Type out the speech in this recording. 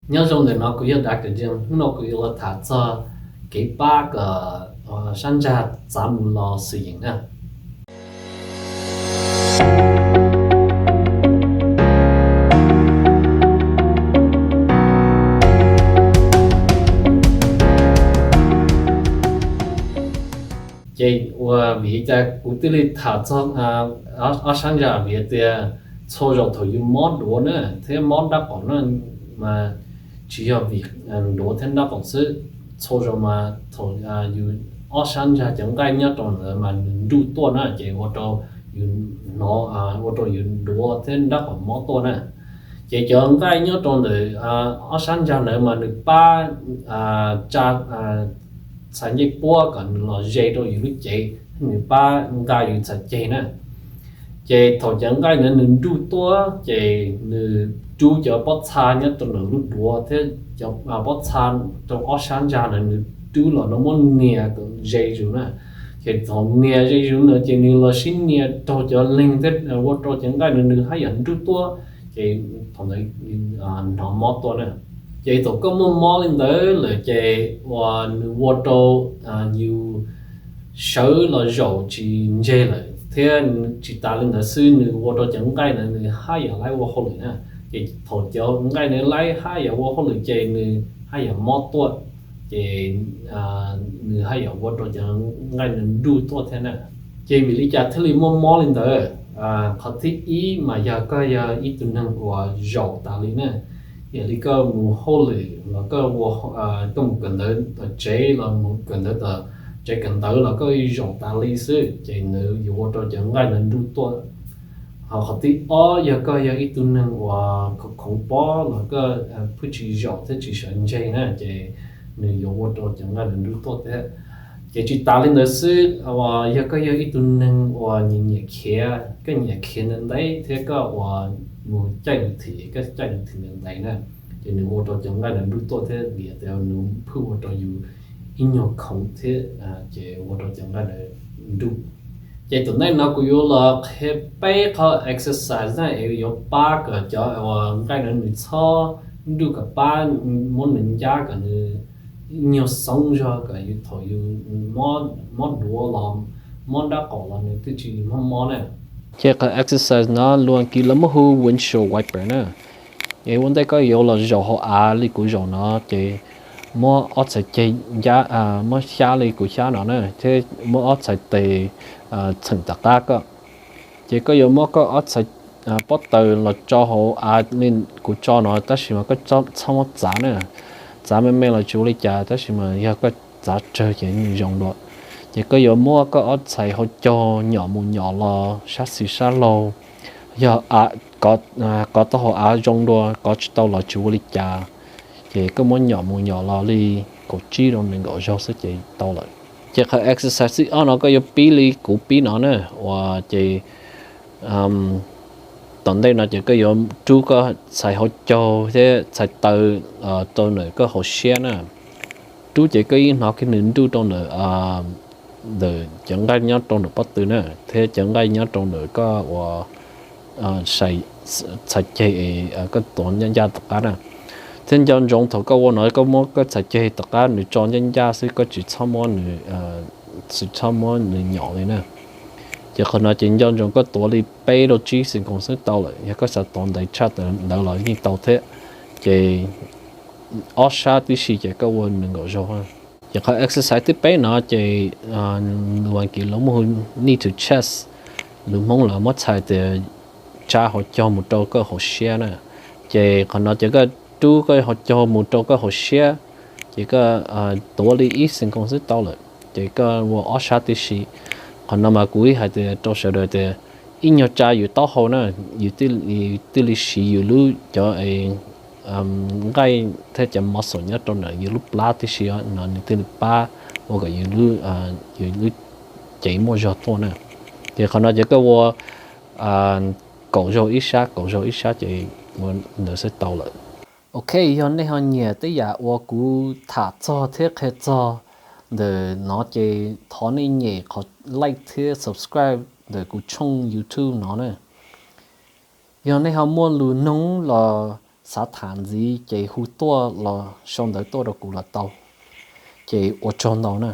Nyob zoo ntawm no kuv yog Doctor Jim, hnub no kuv yuav los tham txog kev pab kom sab ntsag txav mus los xwm yeem na. Ces ua vim li cas kuv thiaj li tham txog ob sab ntsag? Vim tias txhua zaus thaum yus mob duav na thiab mob nrab qaum na mas tsis yog vim duav thiab nrab qaum xwb. Txhua zaus mas thaum yus ob sab ntsag cov nqaij nyob rau ntawd mas nws nruj tuaj na ces ua rau yus hnov, ua rau yus duav thiab nrab qaum mob tuaj na. Ces cov nqaij nyob rau ntawm ob sab ntsag ntawd mas nws pab tsa txhais ncej puab kom nws los ze rau yus lub cev, nws pab nqa yus txhais ceg na. Ces thaum cov nqaij ntawd nws nruj tuaj ces nws rub cov pob txha nyob rau ntawm lub duav thiab cov pob txha rau ob sab ntsag ntawd nws rub los no muab nias kom ze zus na. Ces thaum nias ze zus na ces nws los sib nias raug cov leeg thiab ua rau cov nqaij ntawd nws haj yam nruj tuaj, ces thaum ntawd hnov mob tuaj na. Ces thaum koj muaj mob li ntawd lawm ces uas nws ua rau yus sawv los zaum tsis ntseg lawm thiab tsis tas li ntawd xwb nws ua rau cov nqaij ntawd nws haj yam laib ua hauj lwm na. Ces thaum cov nqaij ntawd laib haj yam ua hauj lwm ces nws haj yam mob tuaj, ces nws haj yam ua rau cov nqaij ntawd nruj tuaj thiab na. Ces vim li cas thiaj li muaj mob li ntawd? Qhov thib ib mas yog koj yog ib tug neeg uas zaum tas li na, yog li koj mus hauj lwm los koj ua, koj mus kawm ntawv tom tsev los mus kawm ntawv tom tsev kawm ntawv los koj zaum tas li xwb ces nws yuav ua rau cov nqaij ntawd nruj tuaj. Ho qhov thib ob yog koj yog ib tug neeg uas khoov pob los koj pheej tsis zaum thiab tsis sawv ntseg na ces nws yuav ua rau cov nqaij ntawd nruj tuaj thiab. Ces tsis tas li ntawd xwb, yog koj yog ib tug neeg uas nyiam nyiam khiav, koj nyiam khiav ntev ntev thiab koj uas mus caij lus thim, koj caij lus thim ntev ntev na, ces nws ua rau cov nqaij ntawd nruj tuaj thiab vim tias nws pheej ua rau yus ib nyuag khoov thiab, ces ua rau cov nqaij ntawd nruj. Ces tom ntej no kuv yuav los qhia peb qhov exercise na es yuav pab kom cov uas nqaij ntawd nws txhob nruj, kom pab muab nws ncab kom nws ib nyuag xoob zog kom yus thaum yus mob duav los mob nrab qaum los nws twb tsis mob mob na. Ces qhov exercise no lus Askiv lawv muab hu windshield wiper na. Es ua ntej koj yuav los zaum hauv av li kuv zaum no ces muab ob txhais ceg ncab, muab xyab li kuv xyab no na thiab muab ob txhais tes txheem tom qab koj. Ces koj yuav muab koj ob txhais pob taws los tso hauv av li kuv tso no tab sis mas koj txhob muab txav na. Txav me me los tsis ua li cas tab sis mas yog koj txav tsawg ces nws zoo dua. Ces koj yuav muab koj ob txhais hauv caug nyom mus nyom los sab xis sab laug. Yog kov tau hauv av zoo dua, kov tsis tau los tsis ua li cas. Ces koj muab nyom mus nyom los li kaum tsib rau nees nkaum zaug xwb ces tau lawm. Ces qhov exercise thib ob no koj yuav pib li kuv pib no na, uas ces tom ntej no ces koj yuav rub koj txhais hauv caug thiab txhais taw rau ntawm koj hauv siab na. Rub ces koj yeej hnov kiag nws nruj rau ntawm, ntawm cov nqaij nyob rau ntawm pob tw na, thiab cov nqaij nyob rau ntawm koj uas txhais ceg es koj tuav ncaj ncaj tom qab na. Thiab nco ntsoov thaum koj ua no koj muab koj txhais ceg tom qab nws tso ncaj ncaj xwb, koj tsis txhob muab nws, tsis txhob muab nws nyom li na. Ces qhov no ces nco ntsoov koj tuav li peb rau tsib xees koos xwb tau lawm, yog koj xav tuav ntev tshaj ntawd los yeej tau thiab. Ces ob sab tib si ces koj ua nees nkaum zaug. Ces qhov exercise thib peb no ces lus Askiv lawv muab hu knee to chest, lus Hmoob lawv muab txhais tias tsa hauv caug mus rau koj hauv siab na. Ces qhov no ces koj rub koj hauv caug mus rau koj hauv siab, ces koj tuav li ib xees koos xwb tau lawm, ces koj ua ob sab tib si. Qhov no mas kuv ib hais tias rau sawv daws tias ib nyuag tsa yus taub hau na, yus thiaj li siv yus lub cov nqaij thiab cov muscle nyob rau ntawm yus lub plab tib si no nws thiaj li pab ua kom yus lub cev muaj zog tuaj na. Ces qhov no ces koj ua kaum zaug ib sab, kaum zaug ib sab ces ua ntawd xwb tau lawm. Ok, yog nej ho nyiam tej yam uas kuv tham txog thiab qhia txog ntawm no ces thov nej nyem qhov like thiab subscribe ntawm kuv tshooj YouTube no na. Yog nej ho muaj lus noog los xav tham ntxiv ces hu tuaj los sau ntawv tuaj rau kuv los tau. Ces ua tsaug ntau na.